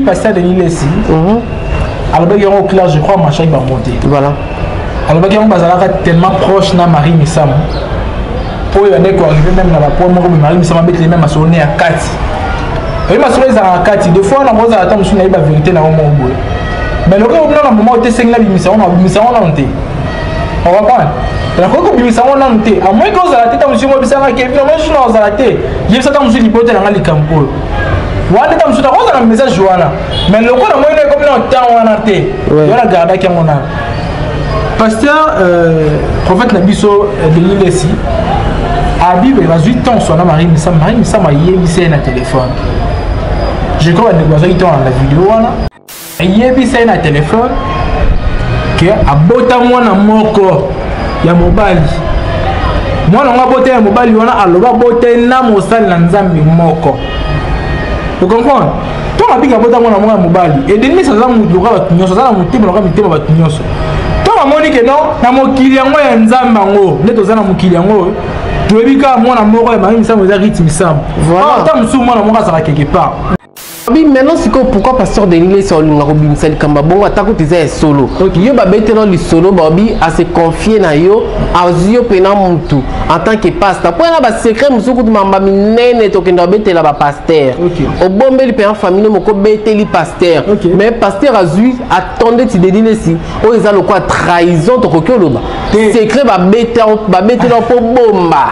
Pasteur Denis Lessi alobaki yango clair, je crois machaki bango te. Voilà. Alobaki yango, bazalaka tellement proche na Marie Misamu, oyo bandeki koarrive même na bapoint moko boye, Marie Misamu abeteli même masolo ne ya kati. Oyebi, masolo ezalaka kati, des fois nango ozala ata mosusu nayeba vérité na yango moko boye, mais lokola obina na moment ote esengi nabimisa yango, nabimisa yango nano te. Ocomprendre? Nakoki kobimisa yango nanu te, à moins que ozala te. Ta mosusu mobisanga Kevin, moi jour na ozala te, yebisa ta mosusu libota nanga likambo oyo wana. Ta mosusu nakozala na message wana, mais lokola moi ekomi na temps wana te, yo na gardaki yango nanu. Pasteur prophète na biso Denis Lessi abibe bazwi temps swana Marie Misamu. Marie Misamu ayebisa ye na telefone, je crois bandeko bazwaki temps na video wana, ayebisa ye na telefone ke abota mwana moko ya mobali. Mwana yango abota ya mobali wana, aloba abota ye na mosali na Nzambe moko. Ocomprendre? Ntongo abiki abota mwana moko ya mobali, edenisi aza motu lokola bato nyonso, aza na motema lokola mitema bato nyonso. Ntongo amoni ke non, na mokili yango ya Nzambe yango nde toza na mokili yango, toyebi kaka mwana moko ya Marie Misamu eza Rite Misamu. Ata mosusu mwana moko azalaka quelque part. Bi maintenant sikoyo, pourquoi pasteur Denis Lessi olinga kobimisa likambo ya bongo, ata kutu eza ya solo? Yo babetela lisolo, babi ase confie na yo, azwi yo mpena mutu en tant que pasteur, mpo yana basecret mosusu kutu mamba minene tokenda kobetela bapaster. Obombeli mpena famille moko, obeteli pasteur, mais pasteur azwi atonde ti Denis Lessi. Oyo eza lokola trahison, tokoki oloba secret babetela mpo bomba,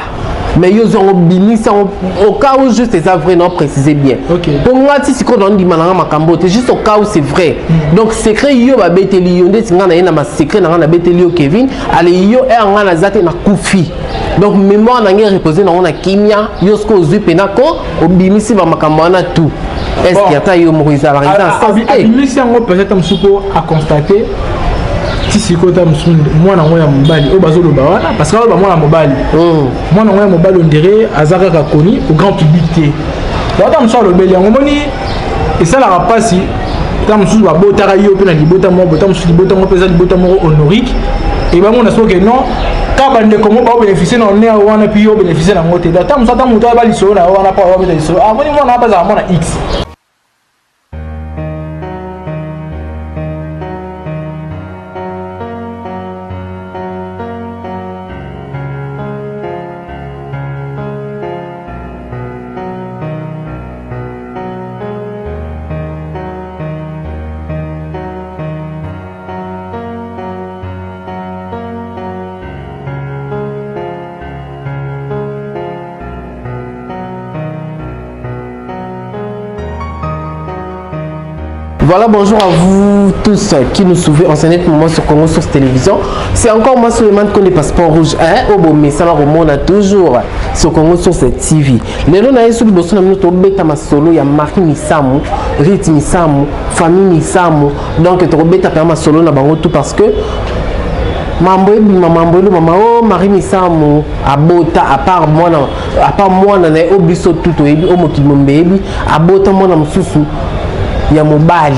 mais yo ozwango, bimisa yango au cas où juste eza vrai. Non, préciser bien, mpo nga ti sikoyo naondima nanga makambo te, juste au cas où c'est vrai. Donc secret yo babeteli yo, ndeti nga na ye na masecret na nga nabeteli yo Kevin, ale yo ere nga naza te, nakufi, donc mémoire na ngai repose nango na kimia. Yo soki ozwi mpena ko obimisi bamakambo wana tout, est ce que ata yo moko ezalaka eza na sens te? Abimisi yango peut-être mosusu mpo aconstate ti sikoyo ta mosusu mwana yango ya mobali oyo bazoloba wana, parce que aloba mwana mobali, mwana yango ya mobali ondire aza kaka connu au grand public te. Ata mosusu alobeli yango, omoni, esalaka mpasi. Ta mosusu babotaka yo mpe na libota moko, bota mosusu libota moko mpe eza libota moko honorique, ebamona soki non, ka bandeko mo baobénéficie na honneur wana, mpi yo obénéficie nango te. Ata mosusu, ata moto ayeba lisolo na yo wana, mpo abeta lisolo, amoni mwana wana bazala mwana x. Voilà, bonjour à vous tous qui nous suivez en ce moment sur Congo Source Télévision. C'est encore moi, Suleiman Konde, passeport rouge 1, au beau message Romona, toujours sur Congo Source TV. Lelo na yesu liboso na bino, tobeta masolo ya Marie Misamu, Rite Misamu, famille Misamu. Donc tokobeta mpenza masolo na bango tout, parce que mambo ebima, mambo elobama o Marie Misamu abota, à part mwana, à part mwana na ye oyo biso tu toyebi, oyo mokili mombe yebi, abota mwana mosusu ya mobali.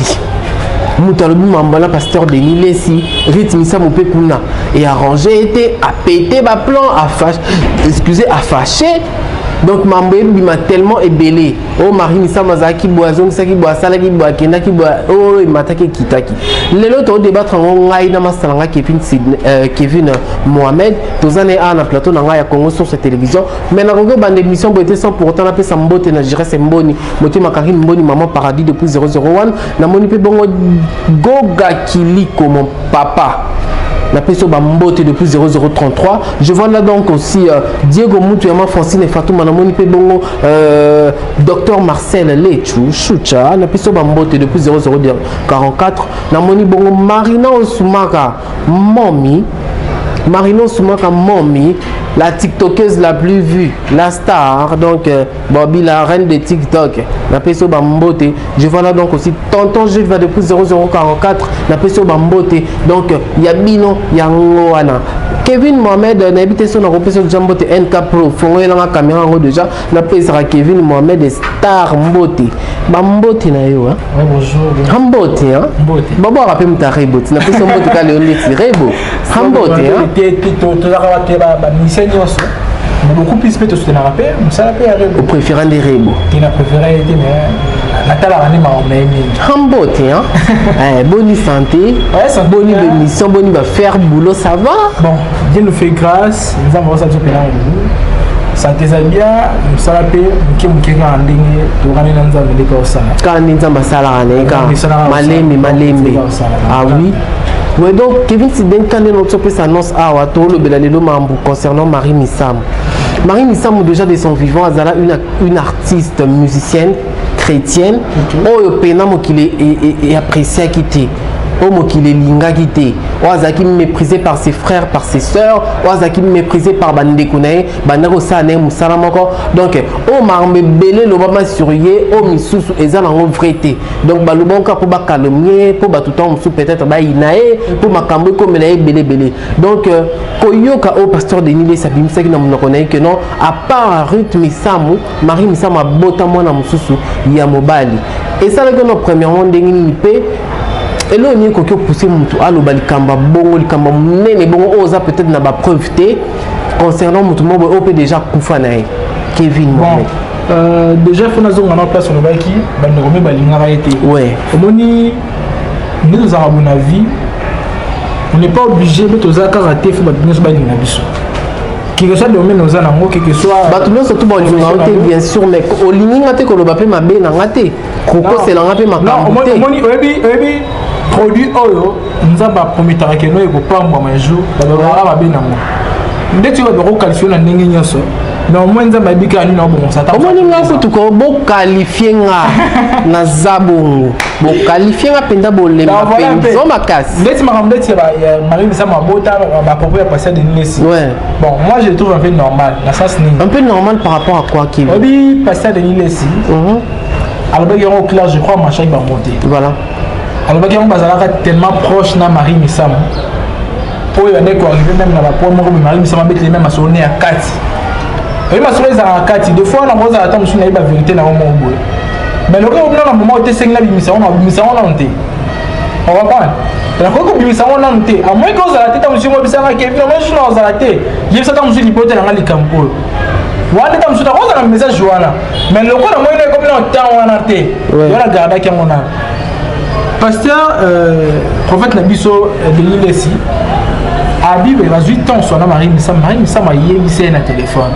Moto alobi mambo na pasteur Denis Lessi, Rite Misamu mpe kuna e arrange ete apete baplan, excusez, afâché. Donc mambo ebima tellement ebele oyo Marie Misamu azalaki boye, azongisaki boye, asalaki boye, akendaki boye, oyo emataki, ekitaki. Lelo todébattre yango, ngai na masala ngai Kevin, Kevin Mohamed, toza na ye awa na plateau na ngai ya Congo Source Télévision. Mais nakoki obanda émission boye te sans pour autant napesa mbote na Giresse Mboni, motema Karine Mboni, maman Paradis depuis 001. Namoni mpe bongo Goga Kiliko, mon papa, napesi yo bambote depuis 0033. Je vois là donc aussi Diego Mutu Yama, Francine Fatuma. Namoni mpe bongo docteur Marcel Lechu Shucha, napesi yo bambote depuis 0044. Namoni bongo Marina Osumaka Momi, Marina Osumaka Momi, la tiktokeuse la plus vue, la star, donc Bobby, la reine de TikTok, napesi yo bambote. Je vois là donc aussi tonton Jules va depuis 0044, napesi yo bambote. Donc ya bino yango wana Kevin Mohamed, nayebi te so nakopesa déjà mbote. NK Pro, fongoyelanga caméra yango déjà, napesaka Kevin Mohamed star mbote, bambote na yo. Ouais, bonjour. Mbote, hein? Mbote. Babwaka mpe moto arebo ti napesi yo mbote kala yo ndeti rebo, mbote, hein? Tozalaka bato ya bamusicien nyonso, mais beaucoup plus mpe tosoutenaka mpe mosala mpe ya rebo. Opréférant nde rebo? Te, na préféré ye te, mais Natalaka nde makambo na ye mingi. Mbote, hein? Eh, boni santé, Ouais, santé boni bien. Bémission, boni va faire boulot, ça va? Bon, Dieu nous fait grâce, Nzambe akosa biso mpena ngolu. Santé eza bien, mosala mpe moke moke kaka ndenge tokani na Nzambe nde kosala. Kaka nde Nzambe asalaka na ye kaka Nzambe asalaka malembe kosala. malembe. Nzambe asalaka. Ah oui. Ouais, donc Kevin Siden quand nous opesa annonce awa tolobela lelo mambo concernant Marie Misamu. Marie Misamu, déjà de son vivant, azala une artiste musicienne chrétienne oyo pena mokili eappréciaki te, oyo mokili elingaki te, oyo azalaki méprisé par ses frères, par ses sœurs, oyo azalaki méprisé par bandeko na ye bandaki kosala na ye mosala moko. Donc oyo makambo ebele elobama sur ye, oyo misusu eza nango vrai te. Donc baloba kaka mpo bacalomnier, mpo bato ntango mosusu peut-être bayina ye, mpo makambo ekomela ye ebele ebele. Donc koyoka oyo pasteur Denis Lessie abimisaki na monoko na ye ke non, à part Ruth Misamu, Marie Misamu abota mwana mosusu ya mobali, esalaki no premièrement ndenge nini? Mpe eloko nini ekoki opousse motu aloba likambo ya bongo, likambo ya monene bongo, oyo oza peut-être na bapreuve te concernant motu moko boye oyo mpe déjà kufa na ye, Kevin Bon, Mohamed? Déjà fo nazonga na place olobaki bandeko mpe balingaka ye te. Omoni nde tozalaka bo na vie, on n'est pas obligé mpe toza kaka te fo bato nyonso balinga biso, quel que soit domaine oza nango, quel que soit Bato nyonso tu balinga yo te, bien sûr, mais olingi nga te, koloba mpe mabe na nga te, kokosela nga mpe makambo te. Omoni, oyebi produit oyo Nzambe aprometaka keno ekopambwama un jour, balobaka mabe nango ndeti oyo bato bakoqualifier na ndenge nyonso, mais au moins Nzambe ayebi kaka nini abongisa ata. Omoni nga kutu ko boqualifier nga, naza bongo, boqualifier nga mpenza, bolemba mpenza makasi. Ndeti makambo ndeti ya Marie Misamu abota, bapropos ya pasteur Denis Lessie, bon, moi je le trouve un peu normal na sens nini? Un peu normal par rapport à quoi, Kevin? Oyebi pasteur Denis Lessie alobaki yango clair, je crois machaki bango te. Alobaki yango, bazalaka tellement proche na Marie Misamu, oyo ande koarriver même na bapoint moko boye Marie Misamu abeteli même masolo ne ya kati. Oyebi masolo ezalaka kati, des fois nango ozala ata mosusu nayebi bavérité nango moko boye, mais lokola obina na moment ote esengi nabimisa yango, nabimisa yango nano te. Ocomprendre, nakoki kobimisa yango nano te, à moins que ozala te ta mosusu mobisanga Kevin, moi jour na ozala te, yebisa ta mosusu libota nanga likambo oyo wana, ta mosusu nakozala na message wana, mais lokola moi ekomi na temps wana te, wana gardaki yango nano. Pasteur prophète na biso Denis Lessie abibe bazwi temps so na Marie Misamu. Marie Misamu ayebisa ye na telefone,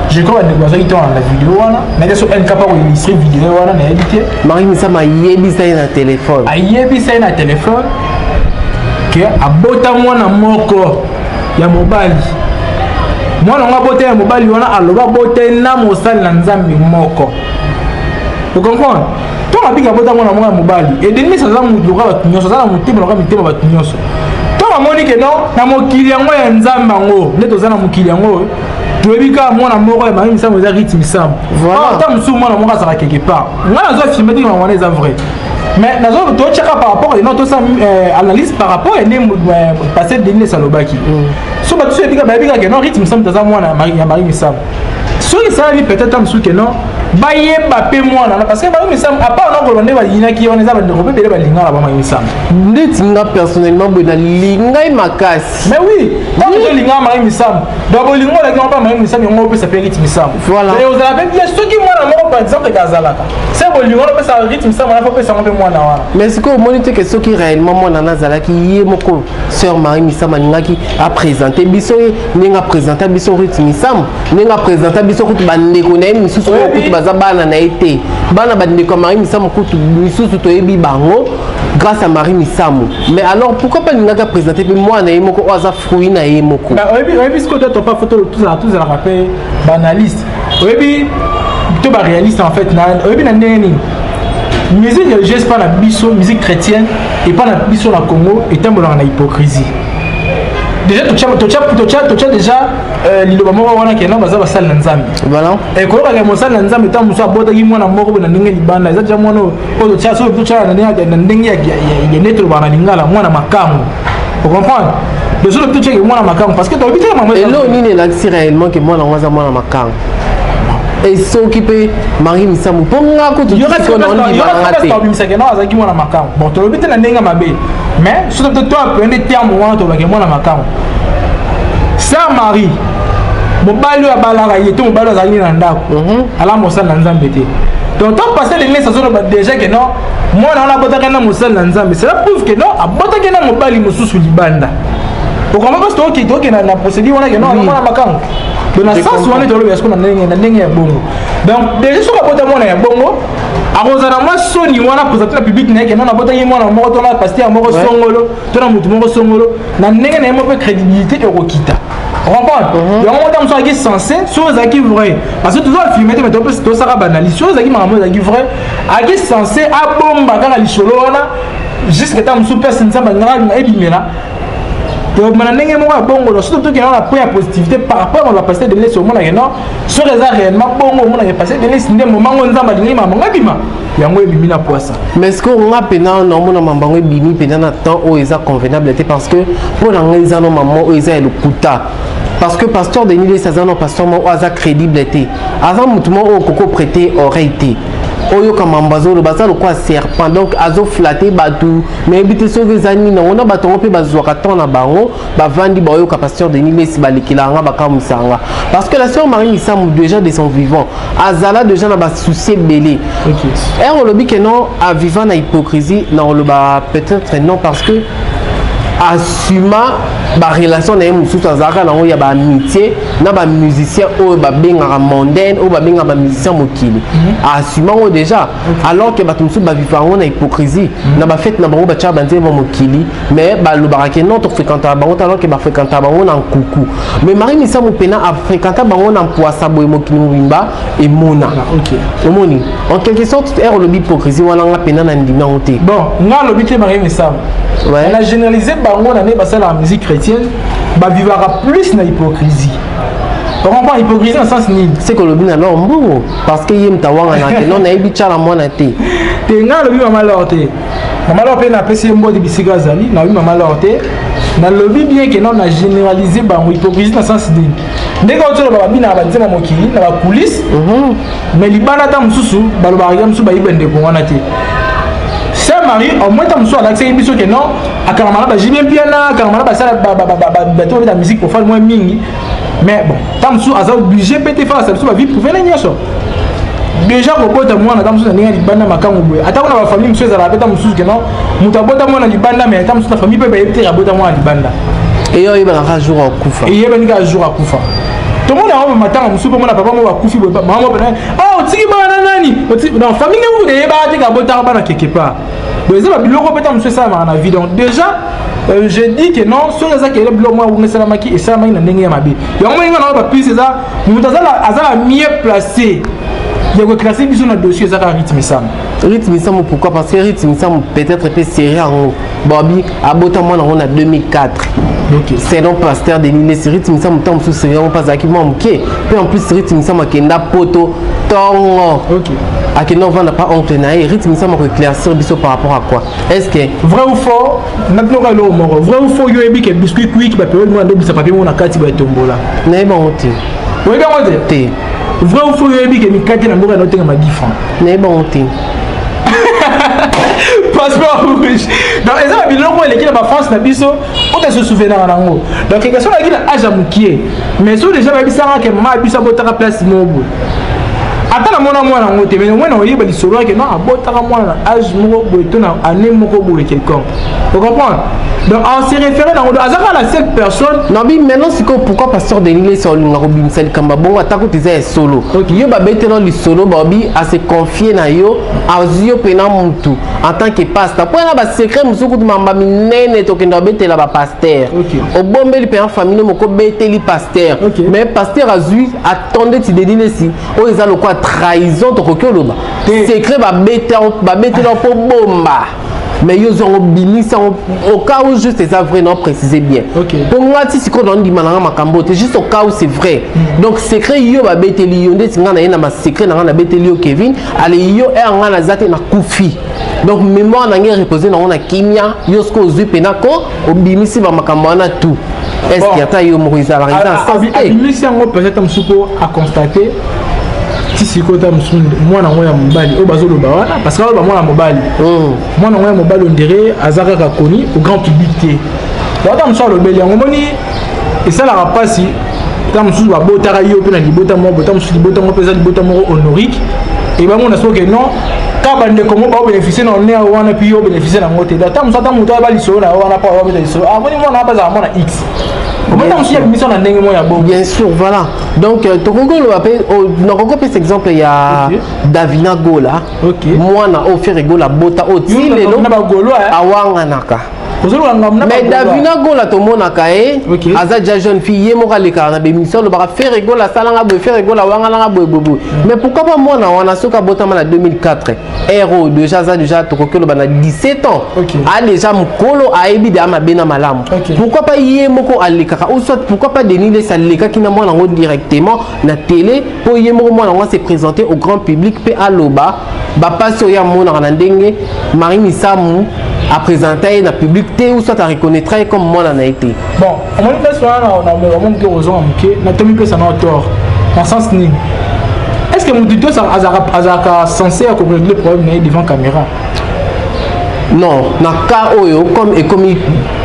je crois bandeko bazwaki temps na video wana, nayebi so nk pa koillustrer video wana, nayebi te. Marie Misamu ayebisa ye na telefone? Ayebisa ye na telefone ke abota mwana moko ya mobali. Mwana yango abota ya mobali wana, aloba abota ye na mosali na Nzambe moko. Ocomprendre, ntongo abiki abota mwana moko ya mobali, edenisi aza motu lokola bato nyonso, aza na motema lokola mitema bato nyonso. Ntongo amoni ke non, na mokili yango ya Nzambe yango nde toza na mokili yango, toyebi kaka mwana moko ya Marie Misamu eza Ruth Misamu. Ata mosusu mwana moko azalaka quelque part, ngai nazo affirmer te wana eza vrai, mais nazo totyaka par rapport eno tosala analyse par rapport ya nde pasteur Denis alobaki. So bato so yebika, bayebi kaka non, Ruth Misamu taza mwana ya Marie Misamu. Soki esalami peut-être mosusu ke non, bayeba mpe mwana na, parce que Marie Misamu, à part nakoloba nde bayinaki ye wana, eza bandeko mpe ebele balingana ba Marie Misamu. Ndeti nga personnellement boye, nalingai makasi. Mais oui, ntango ozolinga Marie Misamu, donc bolingo olaki yango mpa Marie Misamu, yango opesa mpe Ruth Misamu. Voilà. Ozala mpe bien soki mwana moko par exemple eke azalaka se bolingo wana opesa Ruth Misamu wana, fo opesa yango mpe mwana wana. Mais sikoyo omoni te ke soki réellement mwana na azalaki, ye moko sœur Marie Misamu alingaki aprésente biso ye ndenge aprésenta biso Ruth Misamu, ndenge aprésenta biso kutu bandeko na ye misusu oyo kutu baza bana na ye te, bana bandeko ya Marie Misamu kutu misusu toyebi bango grâce à Marie Misamu. Mais alors pourquoi pas alingaki aprésente mpe mwana ye moko oyo aza fruit na ye moko? Oyebi sikoyo, to topa fo tozalaka mpe baanalyste, oyebi, to baréaliste en fait. Oyebi na ndenge nini musique religieuse mpa na biso, musique chrétienne epa na biso na Congo etambolaka na hypocrisie? Déjà totya déjà liloba moko wana kena baza basali na Nzambe. Ekoyokaka mosali na Nzambe ntango mosusu abotaki mwana moko boye na ndenge libanda, eza déjà mwana oyo totya, soki totya na ndenge ya nde tolobaka na lingala, mwana makango. Ocomprendre, de soki totyaki mwana makango, parce que tolobi te mama. Eloko nini elakisi réellement ke mwana yango aza mwana makango? E soki mpe Marie Misamu, mpo nga kutu ondimanga te. Obimisaki no azalaki mwana makango. Bon, tolobi te na ndenge mabe, mais soki to apprendre terme wana, tolobaki mwana makango. Sœur Marie, mobali oyo abalaka ye to mobali oyo azalaki na ndako, ala mosali na Nzambe te. Donc tant pasteur Denis Lessie azoloba déjà que non, mwana wana abotaka na mosali na Nzambe, cela prouve que non, abotaki na mobali mosusu libanda. Okomba parce que toki na procédure wana que non, mwana makango. Donc na sens wana toloba siko na ndenge ya bongo. Donc déjà soki abota mwana ya bongo, akozala mwa soni wana présenter na public na ye que non, abotaki mwana moko to na pasteur moko songolo to na motu moko songolo. Na ndenge na ye moko mpe crédibilité ekokita, comprendre? Yango moko mosu azalaki censé, soki ezalaki vrai, parce que toujours afirme te, mais tosaka baanalyse, soki ezalaki makambo ezalaki vrai, azalaki censé abomba kaka lisolo wana jusque ta mosusu mpesi Nzambe alingaka ebimela. Tobima na ndenge moko ya bongo. Soki tokende na point ya positivité par rapport na bapasteur Denis Lessie, omonake non, soki eza réellement bongo, omonake pasteur Denis Lessie nde momango Nzambe alingi makambo ebima, yango ebimi na poisa. Mais ce que nga mpena naomona mambo yango ebimi mpena na temps oyo eza convenable te, parce que mpo na ngai eza no mama oyo eza ya lokuta, parce que pasteur Denis Lessie aza no pasteur moko aza crédible te, aza motu moko oyo okoki oprêter oreille te, oyoka mambo azoloba. Aza lokola serpent, donc azoflatter bato, nayebi te soki eza nini yango na bato yango mpe bazwaka temps na bango, bavandi, baoyoka pasteur Denis Lessie, balekelaka nga, bakamwisaka nga, parce que la sœur Marie Misamu, déjà de son vivant, azala déjà na basouci ebele. Ere olobi ke non, avivant na hypocrisie, na oloba peut-être non, parce que asuma barelation na ye mosusu azalaka nango ya baamitié na bamusicien oyo babengaka mondaine, oyo babengaka bamusicien mokili. Asuma yango déjà, alors que bato mosusu baviva yango na hypocrisie. Na bafete na bango batiaka banzembo mokili, mais balobaka ke non, tofréquentaka bango te, alors que bafréquentaka bango na nkuku. Mais Marie Misamu mpena afréquenta bango na mpwasa boye, mokili mobimba emona. Omoni, en quelque sorte, ere olobi hypocrisie wana, nga mpena na ndimi yango te. Bon, nga alobi te Marie Misamu. Na généraliser bango na nde basalaka musique chrétienne, bavivaka plus na hypocrisie. Ocomprend hypocrisie na sens nini? C'est que olobi na L'Or Mbongo, parce que ye moto awangana te non, nayebi Tshala Mwana te. Te, nga alobi mama L'Or te. Mama L'Or mpe napesi ye mbote bisika azali. Nalobi mama L'Or te, nalobi bien ke non, na généraliser bango. Hypocrisie na sens nini? Ndenge oti oloba, babinaka banzemba mokili na bacoulisse, mais libanda ata mosusu balobaka ya mosusu bayiba ndeko wana te. Saint Marie au moins ta mosusu alakisaki biso ke non, akangama na baJB Mpiana, akangama na basala bato babeta musique profane mwa mingi. Mais bon, ta mosusu aza obligé mpe te falasa biso bavie privée na nyonso. Déjà kobota mwana ta mosusu na ndenge ya libanda, makambo boye, ata kuna bafamille mosusu ezalaka mpe ta mosusu ke non, moto abota mwana libanda, mais ata mosusu na famille mpe bayebi te abota mwana libanda. Eyo oyebanaka jour akufa. Eyebani kaka jour akufa. Tomona yango matanga mosusu mpo mona papa moko akufi boye, mama moko pena: "Ah, otiki bana na nani?" Non, famille ndenge kuta eyebaka te kabotaka bana quelque part. Donc eza babiloko mpe ta mosusu esalamaka na vie. Donc déjà je dis que non, soki eza kele biloko moko bongo esalamaki, esalamaki na ndenge ya mabe. Yango moninga na baprise eza moto aza la mieux placé ya koéclaircir biso na dossier, eza kaka Ruth Misamu. Ruth Misamu, pourquoi? Parce que Ruth Misamu peut-être mpe série yango babi abota mwana yango na 2004. Selon pasteur Denis Lessie, Ruth Misamu ntango mosusu série yango mpe azalaki mwa moke mpe. En plus, Ruth Misamu akenda Poto ntongo, akenda ovanda pa oncle na ye. Ruth Misamu akoéclaircir biso par rapport à quoi? Est ce que Vrai ou faux? Natinoka eloko moko. Vrai ou faux, yo oyebi ke biscuit Quick, baperiode moko andobisa papier moko na kati batombola? Nayebi yango te. Oyebi yango te? Te. Vrai ou faux, yo oyebi ke mikate na mboka naotengama 10 francs? Nayebi yango te. Passeport rouge. Donc eza ba biloko eleki na bafrance na biso oyo se souvenaka nango. Donc quelque chose alaki na age ya mokie, mais so déjà bayebisaka ke mama biso abotaka place moko boye, ata namona mwana yango te, mais omwana oyeba lisolo yake non, abotaka mwana na age moko boye to na année moko boye quelconque. Ocomprendre? Donc on se référé nango, donc aza kaka la seule personne. Nabi maintenant sikoyo, pourquoi pasteur Denis Lessie olinga kobimisa likambo bongo, ata kutu eza ya solo? Yo babetela lisolo, babi ase confie na yo, azwi yo mpena mutu en tant que pasteur, mpo yana basecret mosusu kutu mamba minene tokende babetela bapasteur. Obombeli mpena famille moko, obeteli pasteur, mais pasteur azwi atonde ti Denis Lessie. Oyo eza lokola trahison, tokoki oloba secret babetela mpo bomba, mais yo ozwa yango, bimisa yango au cas où juste eza vrai. Non, préciser bien, mpo nga ti sikoyo naondima nanga makambo te. Juste au cas où c'est vrai. Donc secret yo babeteli yo, ndeti nga na ye na basecret na nga nabeteli yo Kevin ale, yo ere nga naza te, nakufi, donc mémoire na ngai repose nango na kimia. Yo soki ozwi mpena ko obimisi bamakambo wana tout, est ce que ata yo moko ezalaka eza na sens te? Abimisi yango peut-être mosusu mpo aconstate ti sikoyo ta mosusu mwana yango ya mobali oyo bazoloba wana, parce que aloba mwana mobali, mwana yango ya mobali ondire aza kaka koni au grand public te. Donc ata mosusu alobeli yango, omoni esalaka mpasi. Ta mosusu babotaka yo mpe na libota moko, ta mosusu libota moko mpe eza libota moko honorique. Ebamona soki non, ka bandeko mo baobénéficie na honneur wana, puis yo obénéficie nango te. Ata mosu, ata moto ayeba lisolo na yo wana, mpo abeta lisolo, amoni mwana wana bazala mwana x, omoni mosu ya bimiso na ndenge moko ya bongo. Bien sûr, voilà. Donc tokoki koloba mpe, nakoki kopesa exemple ya Davina Gola, mwana oyo Ferre Gola bota, oyo ti lelo na bagolo awanganaka. Ozoluka na Mais Davina Gola, tomonaka ye, aza déjà jeune fille, ye moko alekaka na bémission, alobaka Ferre Gola asalanga boye, Ferre Gola awangananga boye boye boye. Mais pourquoi pas mwana wana, soki abotama na 2004, ere oyo déjà aza déjà, tokoki oloba na 17 ans, a déjà mokolo, ayebi deya mabe na malamu. Pourquoi pas ye moko alekaka, ou soit pourquoi pas Denis Lessie alekaki na mwana yango directement na télé, mpo ye moko mwana yango se présenter au grand public mpe aloba bapasi oyo amonaka na ndenge Marie Misamu aprésenta ye na public te, ou soit areconnaîtra ye comme mwana na ye te? Bon, omoni place wana, na omeka mo moke, kozonga moke, natomi mpesa na tort na sens nini? Est ce que motu to azalaka censé ya korégler problème na ye devant caméra? Non, na cas oyo, comme ekomi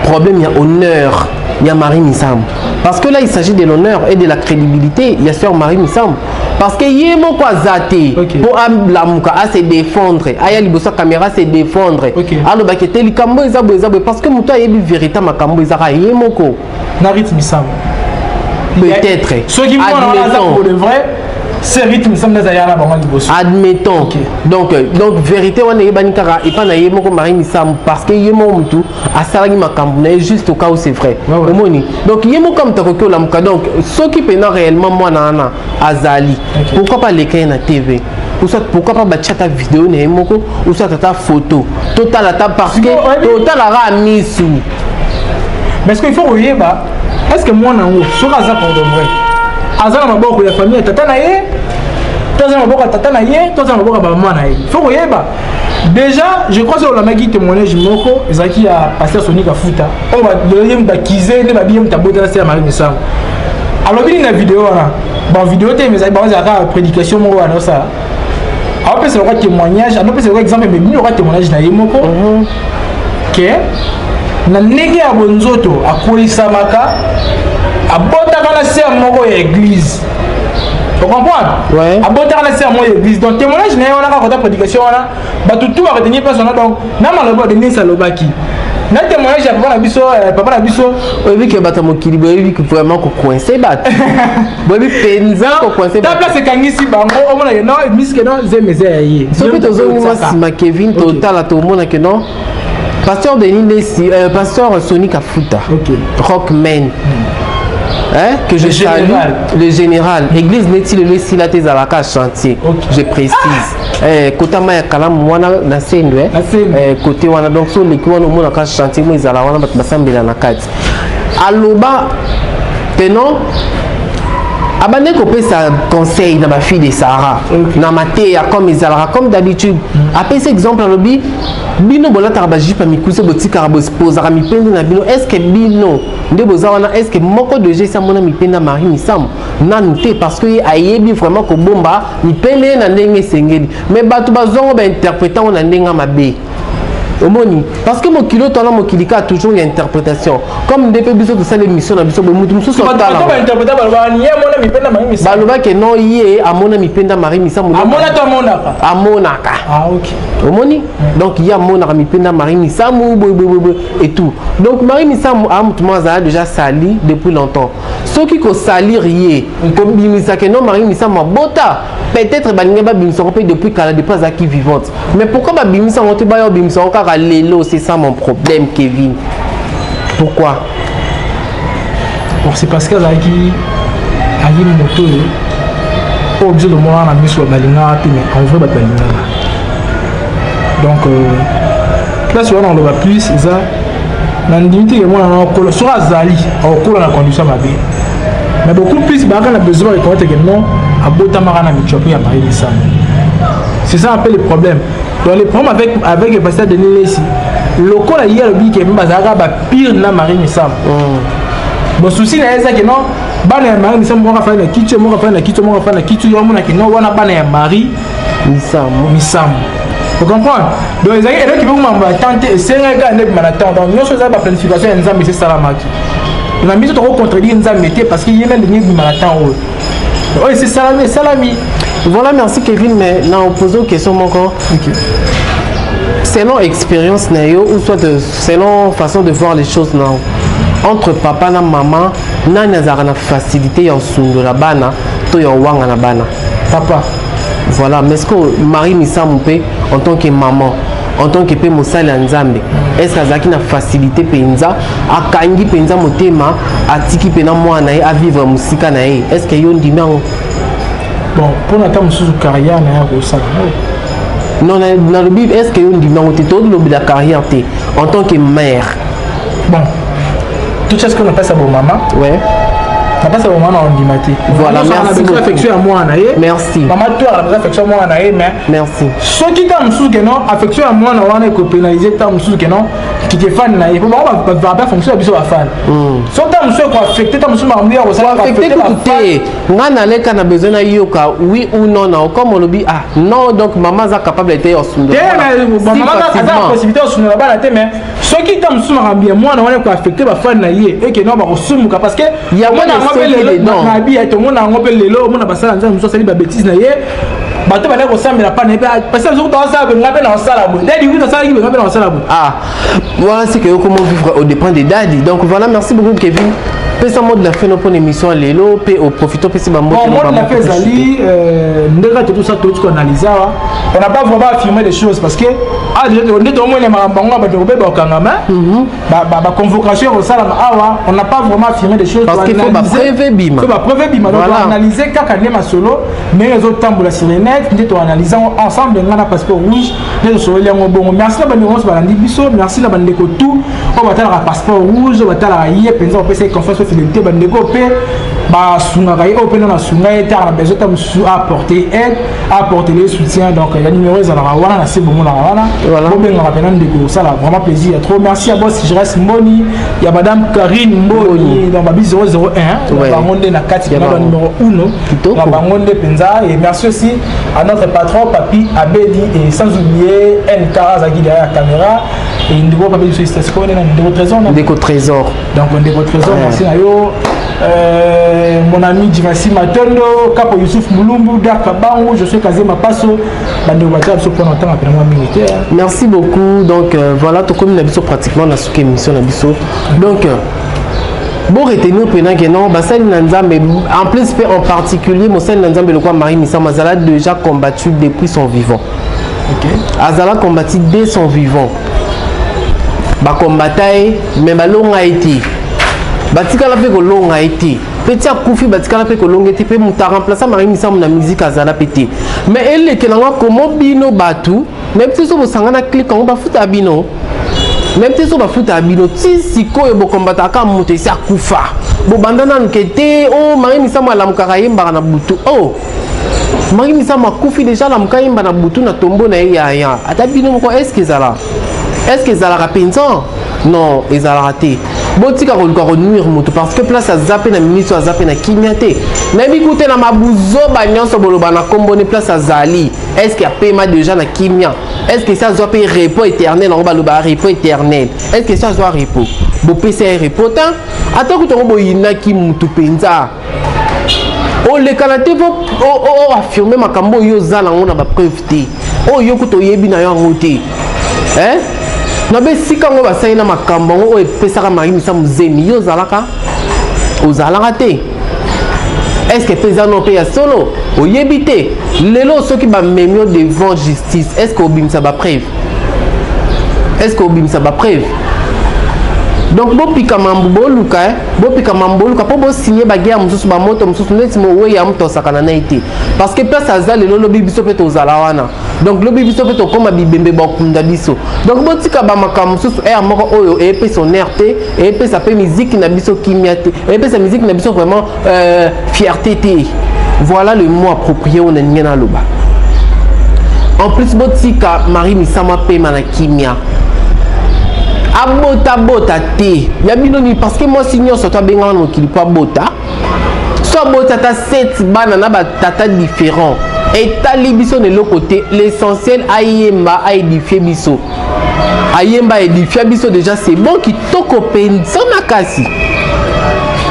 problème ya honneur ya Marie Misamu, parce que là il s'agit de l'honneur et de la crédibilité ya sœur Marie Misamu, parce que ye moko aza te mpo alamuka ase défendre, aya liboso ya caméra se défendre, alobaki ete likambo eza boye, eza boye, parce que moto ayebi vérité makambo ezaka ye moko. Na Ruth Misamu. Peut-être. Soki mwana wana aza pour de vrai, c'est Ruth Misamu nde azali na bango liboso. Admettons. Donc vérité wana eyebani kaka epai na ye moko Marie Misamu, parce que ye moko motu asalaki makambo na ye, juste au cas où c'est vrai. Omoni, donc ye moko moto akoki olamuka. Donc soki mpena réellement mwana wana azali, pourquoi pas aleka ye na TV, ou soit pourquoi pas batia ata video na ye moko, ou soit ata photo, totala ata, parce que totalaka misu. Mais ce qu'il faut koyeba, est ce que mwana yango, soki aza pour de vrai, aza na maboko ya famille ya tata na ye, to aza na maboko ya tata na ye, to aza na maboko ya bamama na ye? Il faut koyeba déjà. Je crois soki olandaki témoignage moko ezalaki ya pasteur Soni Kafuta, oyo ye bakize nde babi ye moto abotala se ya Marie Misamu, alobi nini na video wana? Bon, video te, mais bango ezalaka prédication moko wana osala, aopesa lokwa témoignage, anopesa lokwa exemple, mais bino lokwa témoignage na ye moko ke na ndenge ya bonzoto akweisamaka, abotaka na sœur moko ya église. Ocomprendre? Ouais. Abotaka na sœur moko ya église. Donc témoignage na ye wana, kaka kota prédication wana, bato tu baretenir place wana. Donc na maloba Denis alobaki na témoignage ya papa na biso, papa na biso. Oyebi ke bato ya mokili boyebi vraiment kocoincer bato, boyebi mpenza kocoincer. Ta place ekangisi bango, omona ke non, miske non, zeme eza ya ye. Soki tozongi mwa nsima, Kevin, totala, tomona ke non, pasteur Denis Lessie, pasteur Soni Kafuta, Rockman, hein, que je Le salue, général. Le général, église neti lelo esila te, ezalaka chantier. Je précise, kotama ya kalamu wana na Sendo, eh? Na Sendo. Côté wana, donc so oleki wana, omonaka chantier mo ezala wana, bato basambela na kati. Aloba peno abandi kopesa conseil na bafille de Sara na mateya, comme ezalaka, comme d'habitude. Apesi exemple, alobi: bino bolataka bajupe ya mikuse, botikaka, bozaka mipende na bino. Est ce que bino nde boza wana, est ce que moko de esi amona mipende ya Marie Misamu? Nanu te, parce que ye ayebi vraiment kobomba mipende ye na ndenge esengeli. Mais bato bazwango, bainterpréter yango na ndenge ya mabe. Omoni, parce que mokili oyo twana, mokili kaka toujours ya interprétation, comme nde mpe biso tosala émission na biso boye, mutu mosusu bato otala bainterpréter, balobaka ye amona mipende Marie Misamu. Balobaki non, ye amona mipende ya Marie Misamu. Amona to amonaka? Amonaka. Ah, ok. Omoni, donc ye amonaka mipende ya Marie Misamu boye boye boye et tout. Donc Marie Misamu aa motu moko azala déjà sali depuis longtemps. Soki kosalir ye, kobimisaka non, Marie Misamu abota, peut-être balingi babimisa yango mpe depuis kala, depuis azalaki vivante. Mais pourquoi babimisa yango te, baya obimisa yango kaka lelo? C'est ça mon problème, Kevin, pourquoi? Bon, c'est parce que azalaki ayi moto oyo, oyo biso tomonaka na miso, balingaka te, mais en vrai bato balingaka. Donc place wana oloba plus eza na ndimi te ke mwana na okola, soki azali akokola na condition mabe. Mais beaucoup plus bazalaka na besoin bareconnaître ke non, abotamaka na michopo ya Marie Misamu. C'est ça un peu le problème. Donc le problème avec le pasteur Denis Lessie, lokola ye alobi ke bazalaka bapire na Marie Misamu, bon, souci na ye eza ke non, bana ya Marie Misamu, moko afandi na kiti, moko afandi na kiti, moko afandi na kiti, yo omonaki non, wana bana ya Marie Misamu. Misamu. Ocomprendre? Donc ezalaki eloko mpe mambo ya temps te, esengaki kaka nde bima na temps. Donc nyonso eza baplanification ya Nzambe, esesalamaki na biso. Tokocontredire Nzambe te, parce que ye nde alingi ebima na temps oyo. Oyo esi esalami, esalami. Voilà, merci Kevin, mais na opose question moko. Okay. Selon expérience na yo ou soit selon façon de voir les choses na entre papa na maman, nani azalaka na facilité ya kosundola bana to ya kowanga na bana? Papa. Voilà, mais est-ce que Marie Misamu mpe en tant que maman, en tant que mpe mosali ya Nzambe, est ce que azalaki na facilité mpenza, akangi mpenza motema, atiki mpena mwana na ye avivre mosika na ye? Est ce que yo ndimi yango? Bon, mpona ata mosusu carrière na ye akosala. Non, nalobi est ce que yo ndimi yango te, tolobela carrière te, en tant que mère. Bon, tout ce qu'on appelle ça bon maman. Ouais. Napesa bomama na ondima te. Voilà, merci beaucoup. Affection ya mwana ye. Merci. Mama to ala affection ya mwana ye, mais merci. Soki ta mosusu ke non, affection ya mwana wana ekopénaliser ta mosusu ke non kike fan na ye, po bango bavaka fonction ya biso bafan. Soki ta mosusu ekoaffecte ta mosusu makambo ya kosala affecte kutu te, nga naleka na besoin nayoka oui ou non na comme olobi ah non, donc mama aza capable te ya osundola te, mama aza na possibilité ya osundola bana te, mais soki ta mosusu makambo ya mwana wana ekoaffecte bafani na ye eke no bakosumuka, parce que Yango tomona yango mpe lelo na bi, tomona yango mpe lelo, omona basala Nzambe mosusu asali babêtises na ye, bato bandaki kosambela pa na ye, parce que soki tosala boye, nga mpe na kosala boye, dadi kutu asalaki boye, nga mpe na kosala boye. Ah voilà, c'est que comment vivre au dépend des daddy. Donc voilà, merci beaucoup Kevin. Pesa mot de la fin mpona émission ya lelo mpe oprofite opesi bambote. Bon, mot de la fin ezali ndenge tout ça toti koanalyse awa, on n'a pas vraiment affirmé des choses, parce que ah, nde tomoni makambo yango, bato kobe bakokangama, baconvocation ekosalama awa, on n'a pas vraiment affirmé des choses. Parce qu'il faut bapreuve bima. Faut bapreuve bima. Donc toanalyse kaka nde masolo ndenge ezotambola sur le net, nde toanalyse yango ensemble, nga na Passeport Rouge, nde tosololi yango bongo. Merci na bandeko nyonso balandi biso, merci na bandeko tout oyo batalaka Passeport Rouge, oyo batalaka ye mpenza, bapesa ye confiance, fidélité, bandeko mpe basungaka ye, oyo mpe nano asunga ye taka na besoin ta mosusu apporter aide, apporter les soutiens. Donc ya numéro ezalaka wana na se, bomonaka wana, bobengaka mpena ndeko, kosala vraiment plaisir ya trop. Merci ya boss Gires Mboni, ya madame Karine Mboni, donc babi 001, bango nde na kati na ba numéro 1 na bango nde mpenza. Et merci aussi à notre patron Papi Abedi, et sans oublier NK azalaki derrière la caméra, et ndeko Papi biso istasiko nde na ndeko Trésor. Ndeko Trésor. Donc ndeko Trésor, merci na yo. Mon ami Divasi Matondo, Kapo Youssouf Mulumbu, Darka Bangu, je suis Kazema Passo, bandeko batia biso mpona ntanga mpena mwa mingi te. Merci beaucoup. Donc voilà, tokomi na biso pratiquement na suki émission na biso. Donc bon, retenir mpena ke non, basali na Nzambe, en plus mpe en particulier mosali na Nzambe lokwa Marie Misamu, azala déjà combattu depuis son vivant. Azala combattu dès son vivant, bakombata ye, mais balonga ye te, batikala mpe kolonga ye te, mpe ti akufi batikala mpe kolonga ye te, mpe moto aremplace Marie Misamu na musique azala mpe te. Mais elekelanga komo bino bato, même te so bosangana clique yango bafuta bino, même te so bafuta bino, ti sikoyo bokombataka moto esi akufa. Bobanda nanu ke te o Marie Misamu alamukaka ayembaka na butu o Marie Misamu akufi déjà, alamuka ayemba na butu na tombo na ye. Yaya, ata bino moko, est ce que ezala, est ce que ezalaka mpenza? Non, ezalaka te. Botika koluka konuire moto, parce que place aza mpe na ministre, aza mpe na kimia te. Nayebi kute na mabuzoba nyonso boloba na nkombo ne, place azali, est ce que apema déjà na kimia? Est ce que esi azwa mpe repos éternel yango balobaka, repos éternel? Est ce que esi azwa repos? Bopesa ye repos te. Ata kutu yango boyinaki mutu mpenza, olekana te mpo oaffirme makambo oyo oza nango na bapreuve te, oyo yo kutu oyebi na yo yango te. Na besika yango basali na makambo yango oyo epesaka Marie Misamu zemi, yo ozalaka, ozalaka te. Est ce que mpe eza no mpe ya solo? Oyebi te. Lelo soki bamemi yo devant justice, est ce que obimisa bapreuve? Est ce que obimisa bapreuve? Donc bopika mambu boluka, bopika mambu boluka mpo bosigne baguerre mosusu, bamoto mosusu neti mowei ya moto osakana na ye te, parce que place aza lelo, lobi biso mpe tozala wana. Donc lobi biso mpe tokóma bibembe, bakunda biso. Donc botika bamakambo mosusu aire moko oyo eyepesa honneur te, eyepesa mpe miziki na biso kimia te, eyepesa miziki na biso vraiment fierté te. Voilà le mot approprié oyo nalingi naloba. En plus, botika Marie Misamu apema na kimia, abotabota te ya bino nini? Parce que mwasi nyonso to abengaka na mokili mpo abota, so abota ata 7 bana na batata différent, etali biso na eloko te. L'essentiel ayemba, aédifie biso, ayemba, aédifia biso déjà, c'est bon. Kitoko mpenza makasi,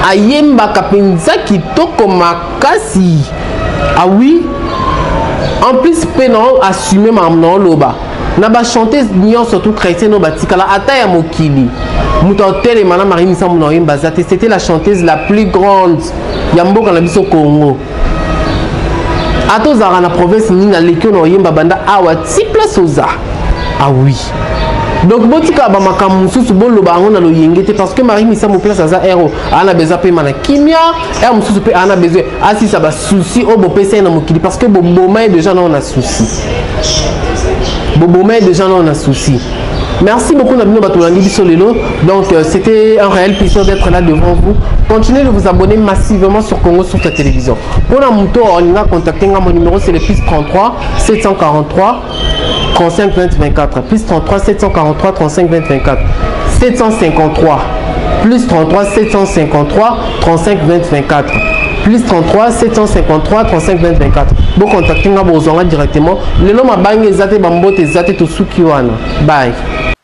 ayembaka mpenza kitoko makasi. Ah oui, en plus mpe na assume makambo na oloba na bachanteuse nyonso tout chrétien oyo batikala ata ya mokili, moto atelema na Marie Misamu na oyemba aza te. C'était la chanteuse la plus grande ya mboka na biso Congo. Ata ozalaka na province nini, aleki oyo na oyemba banda awa ti place oza. Ah oui, donc botika bamakambo mosusu, boloba yango na loyenge te, parce que Marie Misamu, place aza ero, aa na besoin apema na kimia. Ere mosusu mpe aa na besoin asisa basusi oyo bopesa ye na mokili, parce que boboma ye déjà nao na susi, boboma ye déjà nao na susi. Merci beaucoup na bino bato bolandi biso lelo. Donc c'était un réel plaisir d'être là devant vous. Continuez de vous abonner massivement sur Congo sur ta télévision. Mpona moto olinga contacter nga, mon numéro, c'est le plus 33 743 35 20 24, plus 33 743 35 20 24, 753, plus 33 753 35 20 24, plus 33 753 35 20 24. Bocontacte nga, bozwanga directement. Lelo mabangi eza te, bambote eza te, tosuki wana. Bye.